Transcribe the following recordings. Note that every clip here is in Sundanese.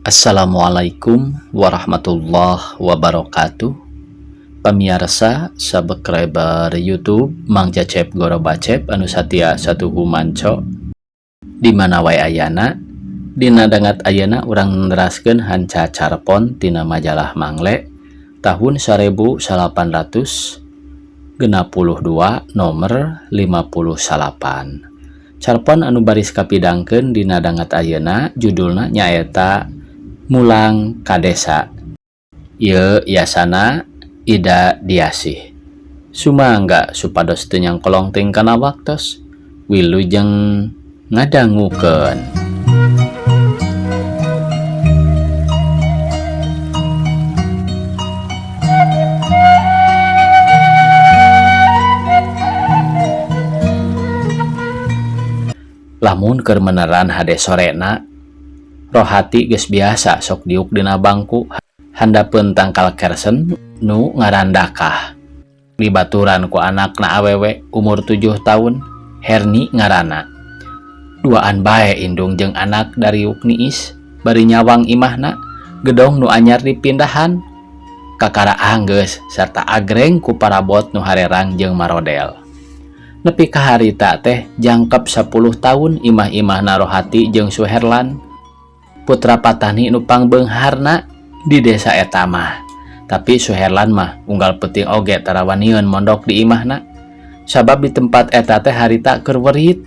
Assalamualaikum warahmatullahi wabarakatuh. Pamiarsa subscriber YouTube Mang Cecep Goro Bacep anu satia satuhu manco di mana wae ayana. Dina dangat ayeuna urang neraskeun hanca carpon tina majalah Mangle tahun 1862 nomor 58. Carpon anu baris kapidangkeun dina dangat ayeuna judulna nyaeta Mulang ka Desa. Ieu yasana Ida Diasih. Sumangga supados teu nyangkolong teuing kana waktos. Wilujeng ngadangukeun. Lamun keur meneran hade sorena, Rohati geus biasa sok diuk dina bangku handapeun tangkal kersen nu ngarandakah. Dibaturan ku anakna awewe umur 7 tahun, Herni ngaranna. Duaan bae indung jeung anak dariuk niis bari nyawang imahna gedong nu anyar dipindahan. Kakara anggeus sarta agreng ku parabot nu harerang jeung marodel. Nepi ka harita teh jangkep 10 tahun imah-imahna Rohati jeung Suherlan, putra patani nu pangbeungharna di desa eta mah. Tapi Suherlan mah unggal peuting oge tarawanieun mondok di imahna. Sabab di tempat eta teh harita keur werit.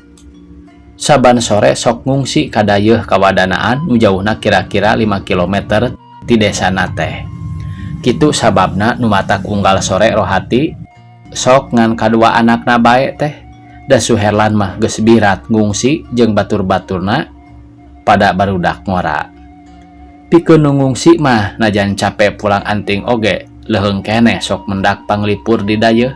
Saban sore sok ngungsi ka dayeuh kawadanaan nu jauhna kira-kira 5 kilometer ti desana teh. Kitu sababna nu matak unggal sore Rohati sok ngan kadua anakna bae teh. Da Suherlan mah geus birat ngungsi jeung batur-baturna pada barudak ngora. Pikeun nu ngungsi mah najan capek pulang anting oge leuheung keneh sok mendak panglipur di dayeuh.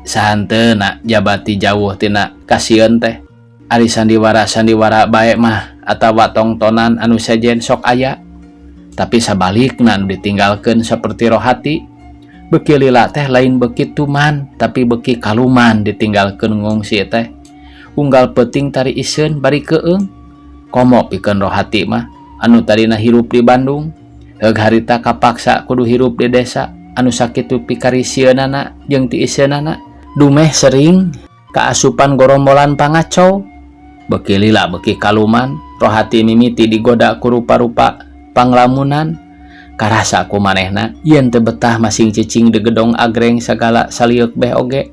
Sahanteuna jabati jauh tina kasieun teh. Ari sandiwara-sandiwara bae mah atawa tongtonan anu sejen sok aya. Tapi sabalikna nu ditinggalkeun saperti Rohati, beuki lila teh lain beuki tuman tapi beuki kaluman ditinggalkeun ngungsi teh. Unggal peuting tari iseun bari keueung. Komo pikeun Rohati mah anu tadina hirup di Bandung, heug harita kapaksa kudu hirup di desa anu sakitu pikarisieunana jeung tiiseunana. Dumeh sering kaasupan gorombolan pangacau. Beuki lila beuki kaluman, Rohati mimiti digoda ku rupa-rupa panglamunan. Karasa ku manehna yen teu betah masing cicing di gedong agreng sagala salieuk beh oge.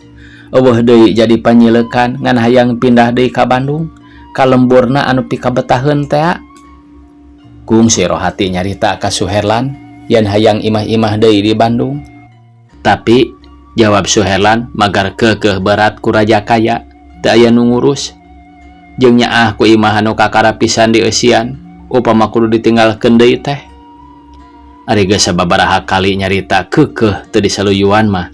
Eueuh deui jadi panyileukan ngan hayang pindah deui ka Bandung. Kalemburna anu pikabetaheun tea. Kungsi Rohati nyarita ka Suherlan yen hayang imah-imah deui di Bandung. Tapi jawab Suherlan magar keukeuh berat ku raja kaya teu aya nu ngurus. Jeung nyaah ku imah anu kakara pisan dieusian upama kudu ditinggalkeun deui teh. Ari geus sababaraha kali nyarita keukeuh teu disaluyuan mah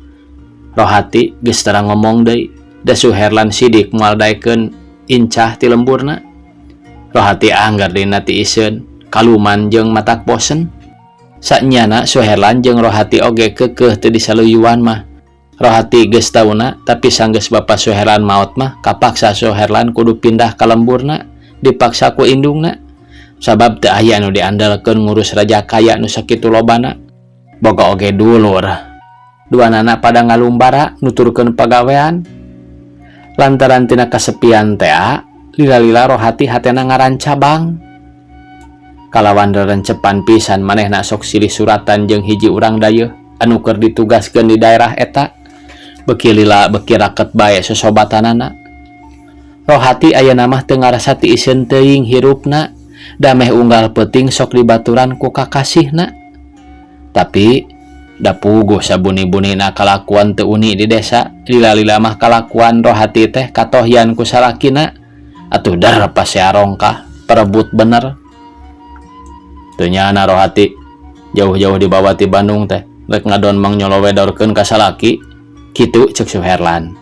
Rohati geus tara ngomong deui. Da Suherlan sidik moal daekeun incah ti lemburna. Rohati anggar dina tiiseun kaluman jeung matak bosen. Sanyana Suherlan jeung Rohati oge keukeuh teu disaluyuan mah. Rohati geus tauna tapi sanggeus bapa Suherlan maot mah kapaksa Suherlan kudu pindah ka lemburna, dipaksa ku indungna. Sabab teu aya nu diandalkeun ngurus raja kaya nu sakitu lobana. Boga oge dulur. Duanana pada ngalumbara nuturkeun pagawean. Lantaran tina kasepian tea, lila-lila Rohati hatena ngarancabang. Kalawan rerencepan pisan manehna sok silih suratan jeung hiji urang dayeuh anu keur ditugaskeun di daerah eta. Beuki lila beuki raket bae sosobatanana. Rohati ayeuna mah teu ngarasa tiiseun teuing hirupna, dameh unggal peuting sok dibaturan ku kakasihna. Tapi da puguh sabuni-bunina kalakuan teu uni di desa, lila-lila mah kalakuan Rohati teh katohyan ku salakina. Atuh dar pasea rongkah, perebut bener. Teu nyana Rohati jauh-jauh dibawa ti Bandung teh rek ngadon mang nyolowedorkeun ka salaki. Kitu ceuk Suherlan.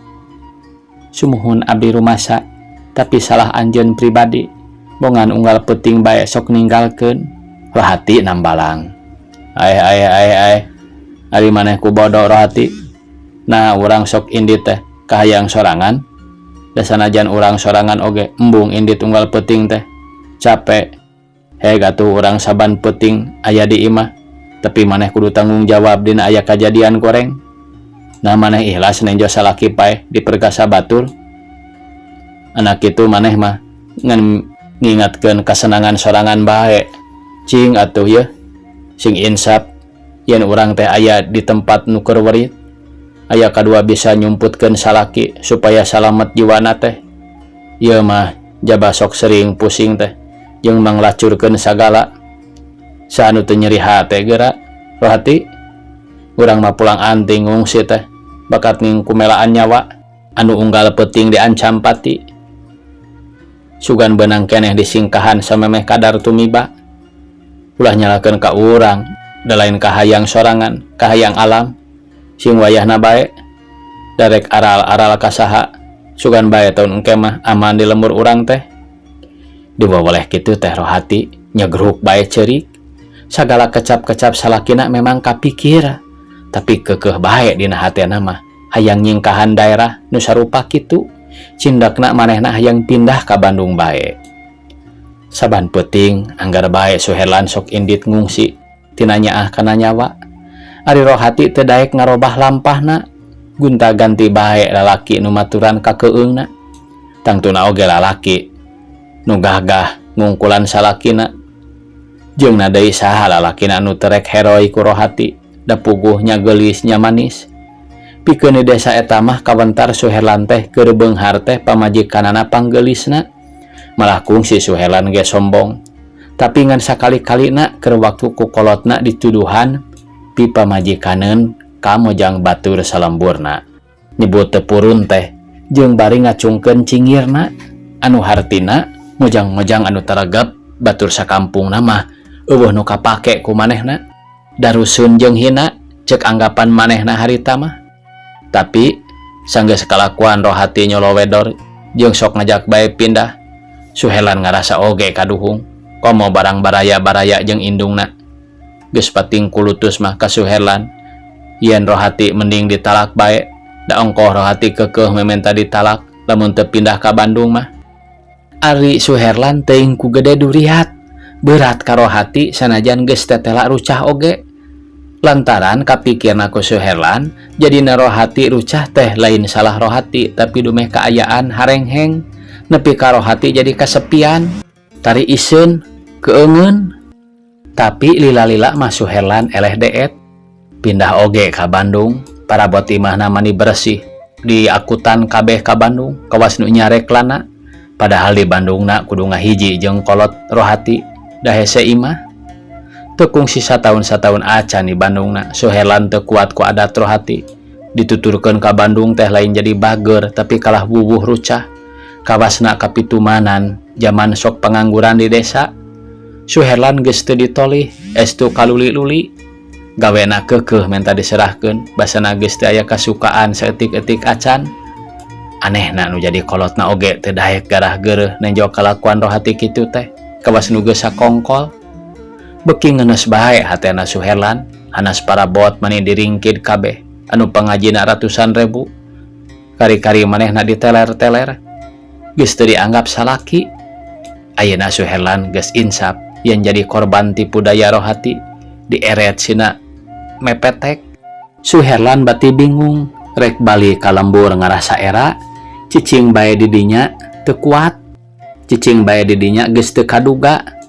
Sumuhun abdi rumasa, tapi salah anjeun pribadi. Bongan unggal peuting bae sok ninggalkeun. Rohati nambalang. Aeh aeh aeh aeh. Ari maneh ku bodoh Rohati. Nah urang sok indit teh kahayang sorangan. Da sanajan urang sorangan oge embung indit unggal peuting teh. Capek. Heg atuh urang saban peuting aya di imah, tapi maneh kudu tanggung jawab dina aya kajadian goreng. Nah, maneh ikhlas nenjo salaki paeh diperkasa batur? Anak kitu maneh mah ngan ngingatkeun kasenangan sorangan bae. Cing atuh yeuh, sing insaf yen urang teh aya di tempat nu keur werit. Aya kadua bisa nyumputkeun salaki supaya salamet jiwana teh. Ieu mah jaba sok sering pusing teh jeung manglacurkeun sagala. Saha nu teu nyeri hate geura, Rohati? Urang mah pulang anting ngungsi teh bakat ning kumelaan nyawa anu unggal peuting diancam pati. Sugan beunang keneh disingkahan samemeh kadar tumiba. Ulah nyalahkeun ka urang, da lain kahayang sorangan, kahayang alam. Sing wayahna bae darek aral-aral ka saha, sugan bae taun engke mah aman di lembur urang teh. Diweweleh kitu teh Rohati nyegruk bae ceurik. Sagala kecap-kecap salakina memang kapikir, tapi keukeuh bae dina hatena mah hayang nyingkahan daerah nu sarupa kitu. Cindakna manehna hayang pindah ka Bandung bae. Saban peuting anggar bae Suherlan sok indit ngungsi tina nyaah kana nyawa. Ari Rohati teu daek ngarobah lampahna, gunta-ganti bae lalaki nu maturan ka keueungna. Tangtuna oge lalaki nu gagah ngungkulan salakina. Jeung na deui saha lalakina anu teu rek heroi ku Rohati, da puguh nya geulis nya manis. Pikeun di desa eta mah kawentar Suherlan teh keur beunghar teh pamajikanana panggeulisna. Malah kungsi Suherlan ge sombong. Tapi ngan sakali-kalina keur waktu ku kolotna dituduhan pi pamajikaneun ka mojang batur salemburna. Nyebut teu purun teh jeung bari ngacungkeun cingirna anu hartina mojang-mojang anu taregep batur sakampungna mah euweuh nu kapake ku manehna. Darusun jeung hina ceuk anggapan manehna harita mah. Tapi sanggeus kalakuan Rohati nyolowedor jeung sok ngajak bae pindah, Suherlan ngarasa oge kaduhung komo barang baraya-baraya jeung indungna. Geus pating kulutus mah ka Suherlan yen Rohati mending ditalak bae, da ongkoh Rohati keukeuh mementa ditalak lamun teu pindah ka Bandung mah. Ari Suherlan teuing ku gede duriat berat ka Rohati sanajan geus tetela rucah oge. Lantaran kapikirna ku Suherlan jadina Rohati rucah teh lain salah Rohati tapi dumeh kaayaan harengheng nepi ka Rohati jadi kasepian tari iseun keungeun. Tapi lila-lila mah Suherlan eleh deet pindah oge ka Bandung, parabot imahna mani beresih diakutan kabeh ka Bandung kawas nu nyarek lana. Padahal di Bandungna kudu ngahiji jeung kolot Rohati da hese imah. Teu kungsi sataun-sataun acan di Bandungna Suherlan teu kuat ku adat Rohati. Dituturkeun ka Bandung teh lain jadi bager tapi kalah wuwuh rucah. Kawasna kapitumanan jaman sok pangangguran di desa. Suherlan geus teu ditolih estu kaluli-luli. Gawena keukeuh menta diserahkeun basana geus teu aya kasukaan saeutik-eutik acan. Anehna nu jadi kolotna oge teu daek garah geureuh nenjo kalakuan Rohati kitu teh kawas nu geus sakongkol. Beuki ngenes bae hatena Suherlan, hanas parabot mani diringkid kabeh anu pangajina ratusan ribu. Kari-kari manehna diteler-teler geus teu dianggap salaki. Ayeuna Suherlan geus insaf yen jadi korban tipu daya Rohati dieret sina mepetek. Suherlan bati bingung rek balik ka lembur ngarasa era cicing bae di dinya teu kuat. Cicing bae di dinya geus teu kaduga.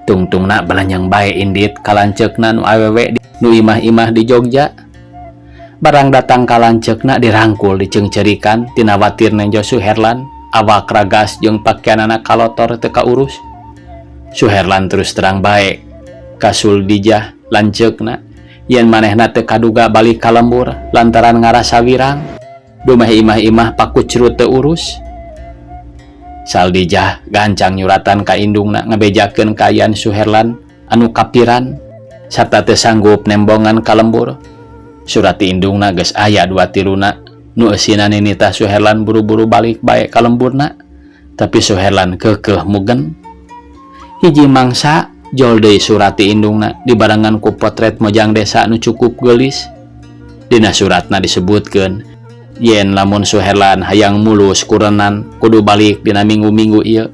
Tungtungna balanyang bae indit ka lanceukna nu awewe nu imah-imah di Jogja. Barang datang ka lanceukna dirangkul diceungceurikan tina watir nenjo Suherlan awak ragas jeung pakeanana kalotor teu kaurus. Suherlan terus terang bae ka Suldijah lanceukna yen manehna teu kaduga balik ka lembur lantaran ngarasa wirang dumeh imah-imah pakucrut teu urus. Saldijah gancang nyuratan ka indungna ngabejakeun kaayaan Suherlan anu kapiran sarta teu sanggup nembongan ka lembur. Surat ti indungna geus aya dua tiluna nu eusina ninitah Suherlan buru-buru balik bae ka lemburna, tapi Suherlan keukeuh mugen. Hiji mangsa jol deui surat ti indungna dibarengan ku potret mojang desa nu cukup geulis. Dina suratna disebutkeun yen lamun Suherlan hayang mulus kurenan kudu balik dina minggu-minggu ieu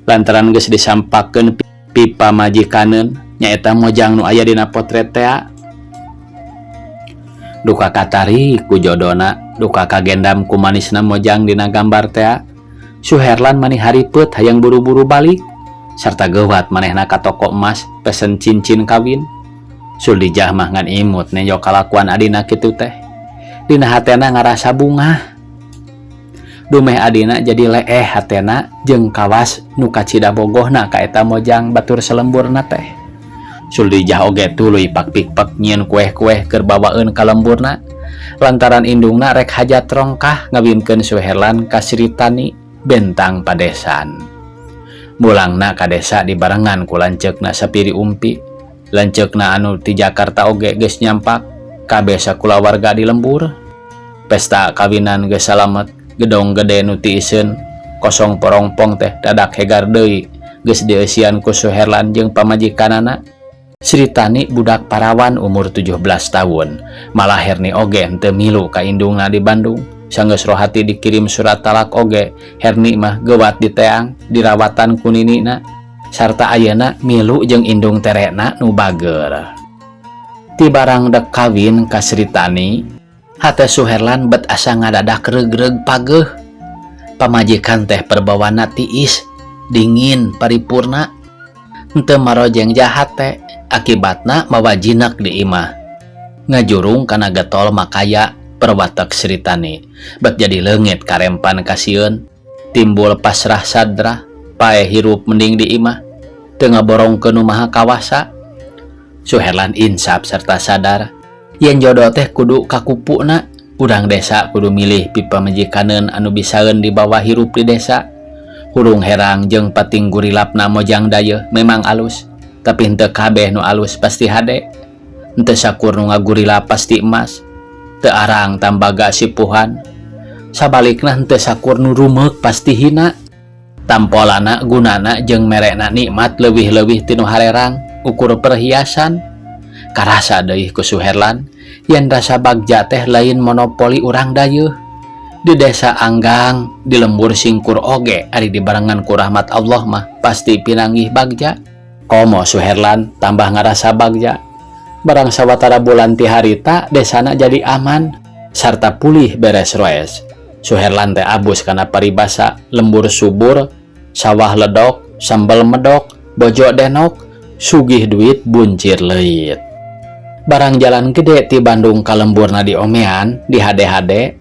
lantaran geus disampakeun Pipamajikaneun nyaeta Mojang nu aya dina potret tea. Duka katarik ku jodona, duka kagendam ku manisna Mojang dina gambar tea. Suherlan mani haripeut hayang buru-buru balik sarta geuwat manehna ka toko emas pesen cincin kawin. Sulijah mah ngan imut nenjo kalakuan adina kitu teh. Dina hatena ngarasa bungah. Dumeh adina jadi leeh hatena jeung kawas nu kacida bogohna ka eta Mojang batur selemburna teh. Sulijah oge tuluy pak-pikpek nyieun kueh-kueh keur bawaeun ka lemburna lantaran indungna rek hajat rongkah ngawinkeun Suherlan ka Sritani bentang padesan. Mulangna ka desa dibarengan ku lanceukna Sapiri Umpi. Lanceukna anu ti Jakarta oge geus nyampak, kabeh sakulawarga di lembur. Pesta kawinan geus salamet, gedong gede nu tiiseun kosong porongpong teh dadak hegar deui geus dieusian ku Suherlan jeung pamajikanana. Sritani budak parawan umur 17 tahun, malah Herni oge henteu milu ka indungna di Bandung. Sanggeus Rohati dikirim surat talak oge, Herni mah geuwat diteang dirawatan ku ninina sarta ayeuna milu jeung indung terena nu bager. Ti barang dek kawin ka Sritani, hate Suherlan bet asa ngadadak reug-reug pageuh. Pamajikan teh perbawana tiis, dingin, paripurna. Henteu marojeng jahat teh, akibatna mawa jinak di imah. Ngajurung kana getol makaya perwatek Sritani, bet jadi leungit karempan kasieun, timbul pasrah sadrah, paeh hirup mending di imah, teu ngaborongkeun nu maha kawasa. Suherlan insaf serta sadar, yen jodoh teh kudu kakupuna, urang desa kudu milih pipamajikaneun anu bisaeun dibawa hirup di desa. Hurung herang jeung pating gurilapna Mojang Dayeuh memang alus, tapi henteu kabeh nu alus pasti hade. Henteu sakur nu ngagurilap pasti emas. Teu arang tambaga sipuhan. Sabalikna henteu sakur nu rumeuk pasti hina. Tampolana gunana jeung merena nikmat leuwih-leuwih ti nu harerang ukur perhiasan. Karasa deui ku Suherlan yen rasa bagja teh lain monopoli urang dayeuh. Di desa Anggang, di lembur singkur oge ari dibarengan ku rahmat Allah mah pasti pinanggih bagja. Komo Suherlan tambah ngarasa bagja. Barang sawatara bulan ti harita desana jadi aman sarta pulih beres roes. Suherlan teh abus kana paribasa lembur subur, sawah ledok, sambel medok, bojo denok, sugih duit buncir leuit. Barang jalan gede ti Bandung ka lemburna di omean, di hade-hade,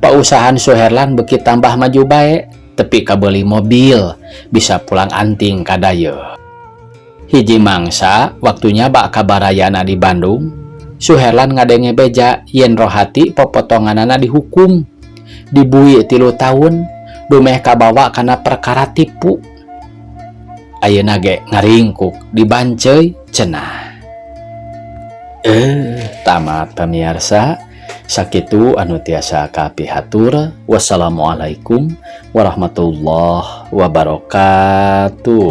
pausahaan Suherlan beuki tambah maju bae, tepi kabeuli mobil, bisa pulang anting ka dayeuh. Hiji mangsa, waktunya bak kabarayana di Bandung, Suherlan ngadenge beja yen Rohati popotonganana dihukum, dibui 3 tahun, dumeh kabawa kana perkara tipu. Ayeuna ge ngaringkuk dibanceuy cenah. Tamat pemirsa, sakitu anu tiasa kapihatur. Wassalamualaikum warahmatullahi wabarakatuh.